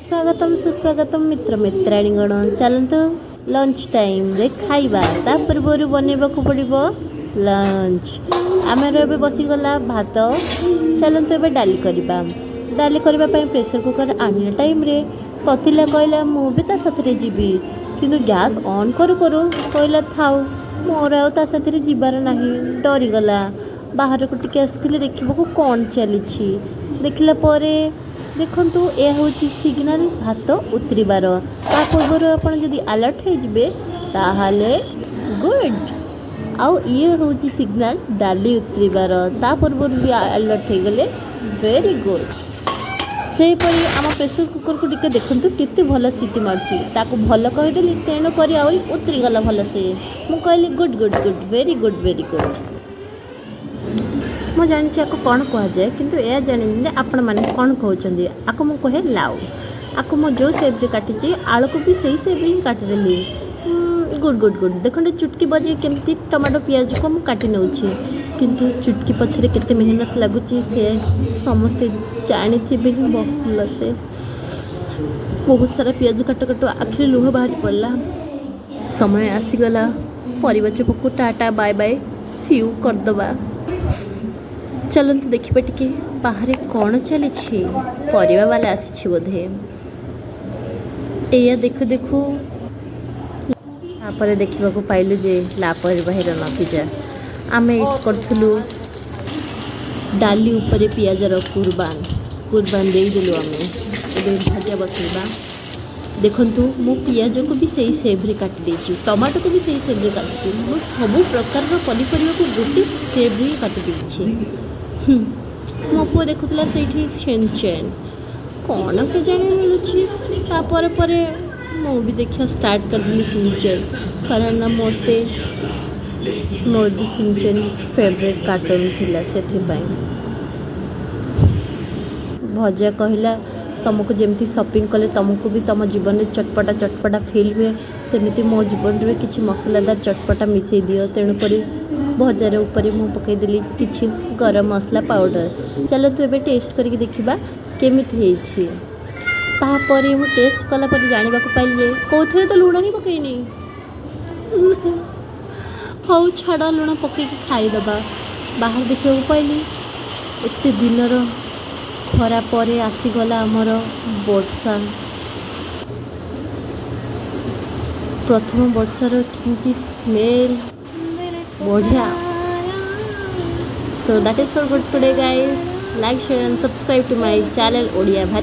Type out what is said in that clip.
ସ୍ୱାଗତମ ସୁସ୍ୱାଗତମ ମିତ୍ର ମିତ୍ରାଣୀଗଣ। ଚାଲନ୍ତୁ, ଲଞ୍ଚ ଟାଇମ୍ରେ ଖାଇବା। ତା ପୂର୍ବରୁ ବନେଇବାକୁ ପଡ଼ିବ ଲଞ୍ଚ। ଆମର ଏବେ ବସିଗଲା ଭାତ। ଚାଲନ୍ତୁ, ଏବେ ଡାଲି କରିବା। ଡାଲି କରିବା ପାଇଁ ପ୍ରେସର କୁକର୍ ଆଣିଲା ଟାଇମ୍ରେ ପତିଲା କହିଲା, ମୁଁ ବି ତା ସାଥିରେ ଯିବି। କିନ୍ତୁ ଗ୍ୟାସ୍ ଅନ୍ କରୁ କରୁ କହିଲା, ଥାଉ, ମୋର ଆଉ ତା ସାଥିରେ ଯିବାର ନାହିଁ। ଡରିଗଲା। ବାହାରକୁ ଟିକେ ଆସିଥିଲେ ଦେଖିବାକୁ କ'ଣ ଚାଲିଛି। ଦେଖିଲା ପରେ ଦେଖନ୍ତୁ, ଏହା ହେଉଛି ସିଗ୍ନାଲ ଭାତ ଉତରିବାର। ତା ପୂର୍ବରୁ ଆପଣ ଯଦି ଆଲର୍ଟ ହେଇଯିବେ, ତାହେଲେ ଗୁଡ୍। ଆଉ ଇଏ ହେଉଛି ସିଗ୍ନାଲ ଡାଲି ଉତରିବାର। ତା ପୂର୍ବରୁ ବି ଆଲର୍ଟ ହେଇଗଲେ ଭେରି ଗୁଡ୍। ସେହିପରି ଆମ ପ୍ରେସର କୁକରକୁ ଟିକେ ଦେଖନ୍ତୁ, କେତେ ଭଲ ସିଟି ମାରୁଛି। ତାକୁ ଭଲ କହିଦେଲି, ତେଣୁ କରି ଆହୁରି ଉତରିଗଲା ଭଲସେ। ମୁଁ କହିଲି, "Good, good, good, very good, very good." ମୁଁ ଜାଣିଛି ଆକୁ କ'ଣ କୁହାଯାଏ, କିନ୍ତୁ ଏହା ଜାଣିନି ଯେ ଆପଣମାନେ କ'ଣ କହୁଛନ୍ତି। ଆକୁ ମୁଁ କୁହେ ଲାଉ। ଆକୁ ମୁଁ ଯେଉଁ ସେପ୍ରେ କାଟିଛି, ଆଳୁକୁ ବି ସେଇ ସେପ୍ରେ ହିଁ କାଟିଦେଲି। Good, good, good. ଦେଖନ୍ତୁ, ଚୁଟକି ବଜେଇ କେମିତି ଟମାଟୋ ପିଆଜକୁ ମୁଁ କାଟି ନେଉଛି। କିନ୍ତୁ ଚୁଟକି ପଛରେ କେତେ ମେହନତ ଲାଗୁଛି, ସେ ସମସ୍ତେ ଜାଣିଥିବେ ହିଁ ଭଲସେ। ବହୁତ ସାରା ପିଆଜ କାଟୁ କାଟୁ ଆଖିରେ ଲୁହ ବାହାରି ପଡ଼ିଲା। ସମୟ ଆସିଗଲା ପରିବା ଚୋପାକୁ ଟାଟା ବାଏ ବାଏ ସିୟୁ କରିଦେବା। ଚାଲନ୍ତୁ, ଦେଖିବା ଟିକେ ବାହାରେ କ'ଣ ଚାଲିଛି। ପରିବା ବାଲା ଆସିଛି ବୋଧେ। ଏଇଆ ଦେଖୁ ଦେଖୁ ତାପରେ ଦେଖିବାକୁ ପାଇଲୁ ଯେ ଲାପରବାହୀର ନତିଜା। ଆମେ ଏଇଠି କରିଥିଲୁ ଡାଲି ଉପରେ ପିଆଜର କୁରବାନ। କୁରବାନ ଦେଇଦେଲୁ ଆମେ। ଏବେ ଭଜା ବସେଇବା। ଦେଖନ୍ତୁ, ମୁଁ ପିଆଜକୁ ବି ସେଇ ସେପ୍ରେ କାଟି ଦେଇଛି, ଟମାଟୋକୁ ବି ସେଇ ସେପ୍ରେ କାଟିଛି। ମୁଁ ସବୁ ପ୍ରକାରର ପନିପରିବାକୁ ଗୋଟେ ସେପ୍ରେ ହିଁ କାଟି ଦେଇଛି। ମୋ ପୁଅ ଦେଖୁଥିଲା ସେଇଠି ସିନଚେନ୍, କ'ଣ କେଜାଣି ମିଳୁଛି। ତାପରେ ପରେ ମୁଁ ବି ଦେଖିବା ଷ୍ଟାର୍ଟ କରିଦେଲି ସିନଚେନ୍, କାରଣ ମୋତେ ମୋର ବି ସିନଚେନ୍ ଫେଭରେଟ୍ କାର୍ଟୁନ୍ ଥିଲା, ସେଥିପାଇଁ। ଭଜା କହିଲା, ତୁମକୁ ଯେମିତି ସପିଂ କଲେ ତୁମକୁ ବି ତୁମ ଜୀବନରେ ଚଟପଟା ଚଟପଟା ଫିଲ୍ ହୁଏ, ସେମିତି ମୋ ଜୀବନରେ ବି କିଛି ମସଲାଦାର ଚଟପଟା ମିଶାଇ ଦିଅ। ତେଣୁକରି ଭଜାର ଉପରେ ମୁଁ ପକାଇଦେଲି କିଛି ଗରମ ମସଲା ପାଉଡ଼ର। ଚାଲନ୍ତୁ, ଏବେ ଟେଷ୍ଟ କରିକି ଦେଖିବା କେମିତି ହେଇଛି। ତାପରେ ମୁଁ ଟେଷ୍ଟ କଲା ପରେ ଜାଣିବାକୁ ପାଇଲି ଯେ କେଉଁଥିରେ ତ ଲୁଣ ହିଁ ପକେଇନି। ହଉ ଛାଡ଼, ଲୁଣ ପକେଇକି ଖାଇଦେବା। ବାହାରେ ଦେଖିବାକୁ ପାଇଲି, ଏତେ ଦିନର ଖରା ପରେ ଆସିଗଲା ଆମର ବର୍ଷା। ପ୍ରଥମ ବର୍ଷାର କେମିତି ସ୍ମେଲ୍ ବଢ଼ିଆ। So that is for good today, guys. Like, share and subscribe to my channel, Odia Bhari.